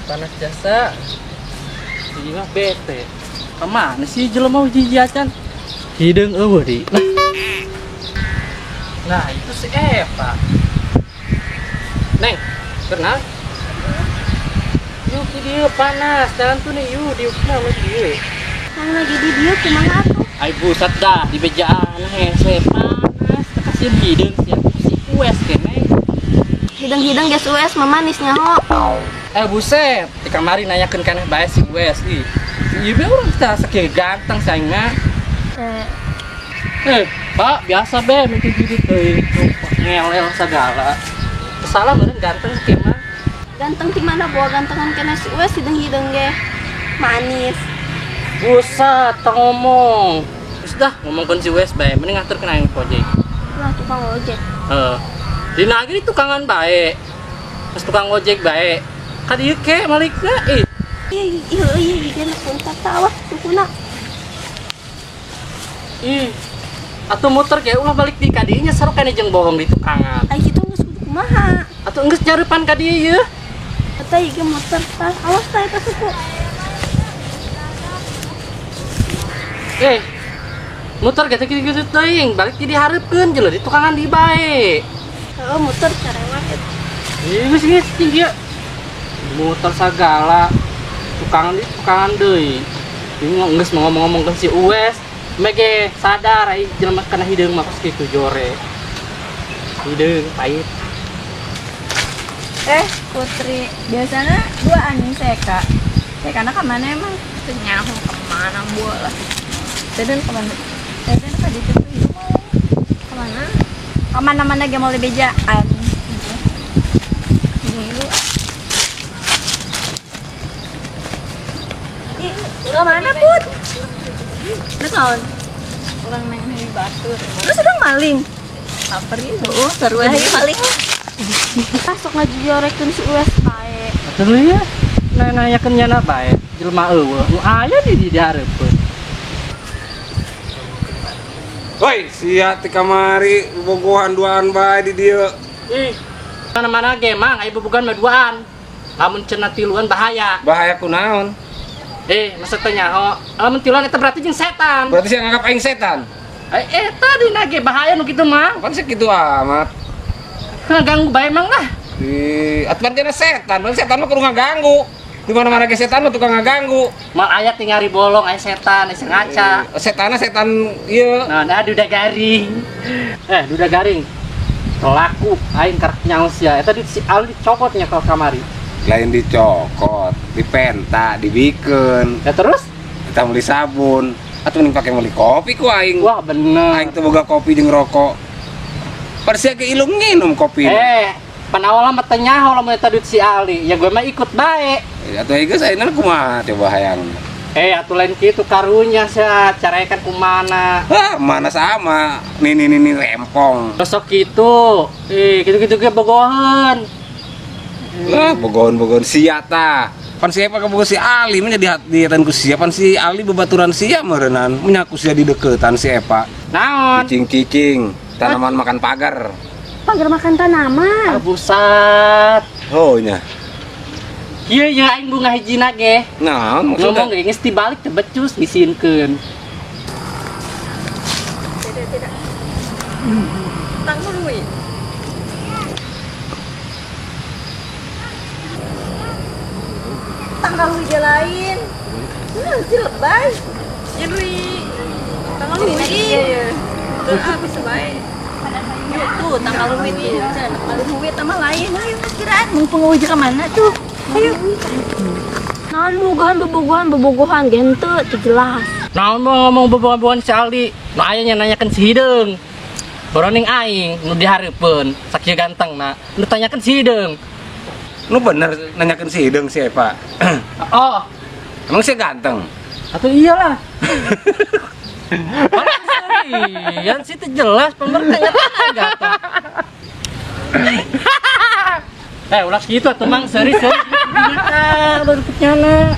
Panas jasa. Jadi mah bete. Kemana sih jelema hiji acan? Hideung eueuh di. Nah, itu si Eva. Neng, kenal? Yuk, dia panas. Jalan tuh nih, yuk, diukna mah dieu. Nang lagi di dieu kumaha atuh? Ai buset dah, di bejaan hese panas, kasih hideung sia si Uwes ke, Neng. Hidung-hidung geus Uwes mah manis nyaho. Buset, di kamari nanyakeun kaneh bae si Uwes ih. Ieu be urang teh sakieu ganteng saingna. Pak, biasa be mikir gitu teuing, ngelel segala. Salah meureun ganteng sakieu mah. Ganteng di mana bawa gantengan kena si Uwes hidung-hidung ge. Manis. Buset, teu ngomong. Geus dah, ngomongkeun si Uwes bae, mending ngaturkeun aing ojek. Lah tukang ojek. Heeh. Dina ge tukangan bae. Terus tukang ojek bae. Ka dieu ke malikna ih. Ih, ih, ih, puntak tawa sukuna. Ih. Atuh muter ge ulah balik di ka dieu nya saru kene jeung bohong di tukangan. Ai kitu geus kudu kumaha? Atuh geus nyarupan ka dieu yeuh. Eta ieu muter tah, awas tah eta suku. Muter ge teh kitu-kitu teuing, balik di dihareupeun jeung di tukangan di bae. Heeh, muter carewat eta. Ih, geus geus tinggi ya. Muter sagala. Tukangan di tukangan deui. Ini geus ngomong-ngomong ke si Uwes. Mege sadar ai jelema kana hideung mah kos kitu jore. Hideung pahit. Putri, biasanya dua anjing seka. Sekana kemana emang? Nyaho kemana bola? Teden kemana? Teden ka ditu tuh. Kemana? Kemana-mana ge mau bejaan. Ih, kemana Put? Lu naon? Orang neng di batur. Lu sedang maling. Apa itu? Oh, seru aja maling. Sok ngajujorekeun si Uwes bae. Atuh ya, nanya-nanyakeun nyana bae. Jelema eueuh, nu aya di dihareupeun. Woi, sia ti kamari bobogohan duaan bae di dieu. Ih, mana-mana ge mang aya bobogohan mah duaan. Lamun cenah tiluan bahaya. Bahaya kunaon? Masa teh nyaho, lamun tiluan eta berarti jeung setan. Berarti sia nganggap aing setan? Eta dina ge bahaya nu kitu mah. Pan sakitu amat. Ngaganggu bae mang lah. Ih, atuh kana setan, pan setan mah kudu ngaganggu. Di mana-mana ge setan mah tukang ngaganggu. Mal aya tingari bolong aya setan, aya ngaca. Setanna setan ieu. Nah, duda garing. Duda garing. Pelaku aing karek nyaho sia. Eta di si Ali dicokotnya ke kamari. Lain dicokot, dipenta, dibikeun. Ya terus? Kita beli sabun. Atuh mending pake beli kopi ku aing. Wah, bener. Aing teu boga kopi jeung rokok. Persia ke ilung nginum kopi. Pan awalna mah teu nyaho lamun eta duit si Ali. Ya gue mah ikut bae. Atuh geus ayeuna kumaha coba hayang. Atuh lain kitu karunya sia, carekan kumana. Hah, mana sama. Nini nini rempong. Besok kitu. Kitu-kitu ge bogohan. Lah, bogohan-bogohan sia tah. Pan sia pakai bogoh si Ali mah jadi dietan ku sia. Pan si Ali bebaturan sia meureunnan. Menyaku sia di deketan si Epa. Naon? Cicing-cicing, tanaman makan pagar. Pagar makan tanaman. Ah, buset. Oh nya. Ieu nya aing bunga hijina ge. Naon maksudna? Ngomong ge geus dibalik teu becus disinkeun. Tidak, tidak. Tanggung we. Tanggal hujan lain. Si lebay. Ya duit. Tanggal hujan. Tuh ah bisa bae. Yuk tuh tanggal hujan tuh. Tanggal hujan tambah lain. Ayo kiraan mumpung hujan ke mana tuh? Ayo. Naon bobogohan bobogohan gente teu jelas. Naon mau ngomong bobogohan si Ali. Nu aya nya nanyakeun si hideung. Boroning aing nu dihareupeun sakieu gantengna. Nu tanyakeun si hideung. Nu bener nanyakeun si hideung si Epa. Oh, emang si ganteng? Atuh iyalah. Yang situ jelas pemerintahnya ganteng. Ulah gitu atuh mang serius. Baru kenyana.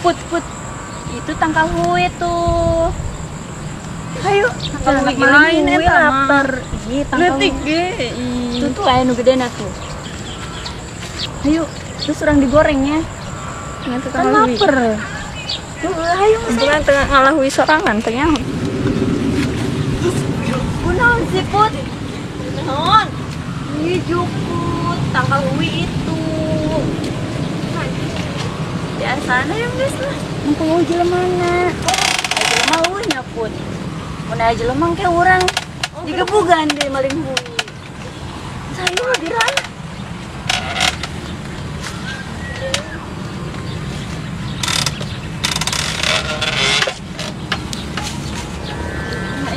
Put, itu tangkal huwe tuh. Hayu. Tangkal huwi lain eta lapar. Ih, tangkal. Leutik ge. Tuh tuh aya nu gedena tuh. Hayu, terus urang digorengnya. Kan lapar. Tuh, hayu bukan tengah ngalahui sorangan teh nya. Kunaon sih, Put? Naon? Ih, jukut tangkal huwi itu. Biasana yang geus lah. Mumpung jelemana. Oh, jelema eueuh nya, Put. Mun aya jelema ke urang digebugan deui maling huwi. Sayu dirana.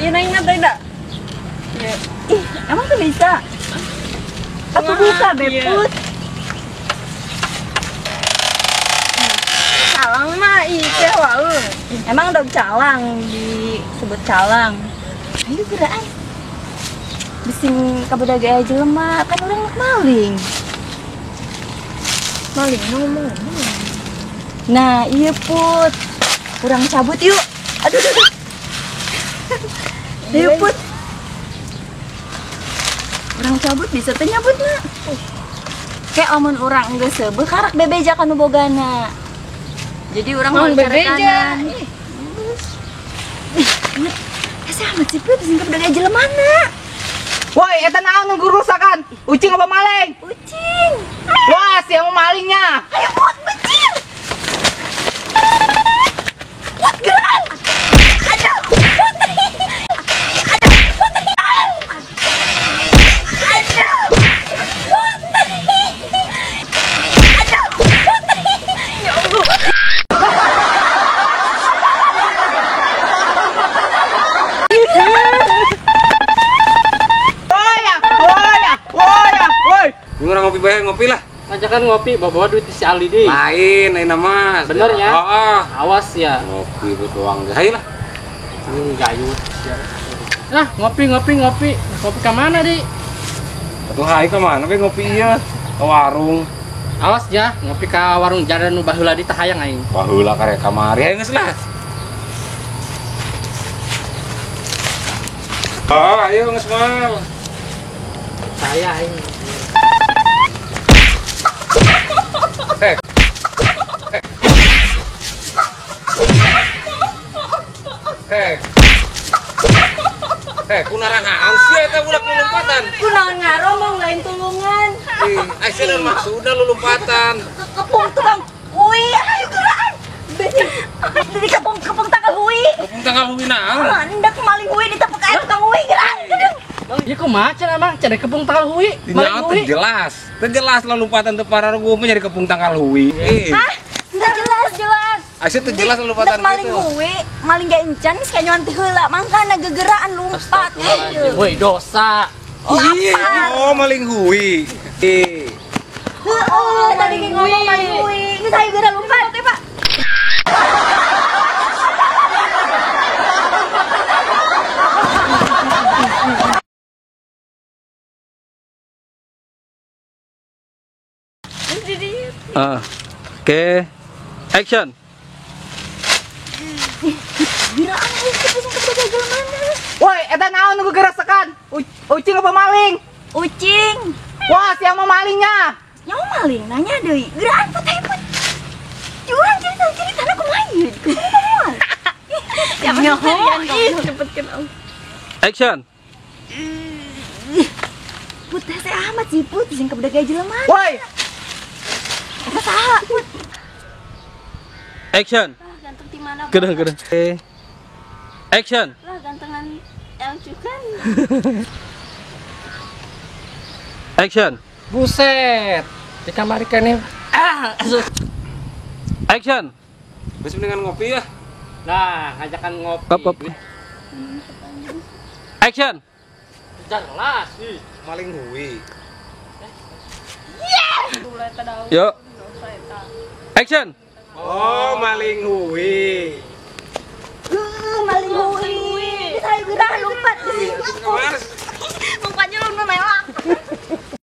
Iya nanya teh dah. Ih, emang tuh bisa? Aku buka beput. Calang mah ih teh wau. Emang dog calang disebut calang. Ayo geraan. Bising kabudaga aya jelema kan urang maling. Maling ngomong. Nah, iya Put. Urang cabut yuk. Aduh, aduh. Ayo Put. Urang cabut bisa teh nyabut na. Kayak amun urang geus seubeuh karak bebeja ka nu bogana. Jadi urang mau bebeja. Ih, hese amat sih Put sing kabudaga jelemana. Woi, eta naon nu gurusakan? Ucing apa maling? Ucing. Wah, si yang malingnya. Ayo Put, becil. Put gerak. Aduh, Put. Orang ngopi bae ngopi lah. Ngajakan ngopi bawa-bawa duit si Ali deh. Lain ayeuna mah. Bener ya? Heeh. Awas ya. Ngopi doang ge. Hayu lah. Ini gayut. Nah, ngopi ngopi ngopi. Ngopi ka mana, Di? Atuh hayu ka mana we ngopi ieu? Ka warung. Awas ya, ngopi ka warung jaran nu baheula di tah hayang aing. Baheula karek kamari hayu geus lah. Oh, ayo geus mal. Saya aing. Heh, kunarangaan sih eta budak lulumpatan. Kunaon ngaromong lain tulungan. Ih, aya naon maksudna lulumpatan? Kepung tukang hui, ayo geuraan. Jadi kepung tangkal hui. Kepung tangkal hui naon? Hendak maling hui ditepuk aya tukang hui geuraan. Ieu kumaha cenah mah cenah kepung tangkal hui. Maling hui. Jelas. Teu jelas lulumpatan teu pararuguh mah jadi kepung tangkal hui. Hah? Teu jelas jelas. Asa teu jelas lompatan gitu. Maling hui, maling ge encan geus kanyoan teh heula, mangkana gegeraan lompat. Woi, dosa. Oh, maling hui. Heeh, tadi ge ngomong maling hui. Geus hayu geura lompat teh, Pak. Oke. Action. Woi, eta naon nu gerasakan? Ucing apa maling? Ucing. Wah, siapa malingnya? Nyawa maling, nanya deui. Geraan put hayu put. Curang cerita-cerita kumaha ieu? Kumaha? Nyaho, ih cepet kan. Action. Put hese amat sih Put, sing kabudaga jelema. Woi. Eta saha Put? Action. Lah ganteng di mana? Gedeng gedeng. Action. Lah gantengan yang cukan. Action. Buset. Di kamar kene. Ah, action. Geus mendingan ngopi ya. Nah, ngajakan ngopi. Up, up. Action. Jelas sih. Maling hui. Yeah. Yuk. Action. Oh, maling hui. Maling hui. Saya gerak lompat. Kemana sih?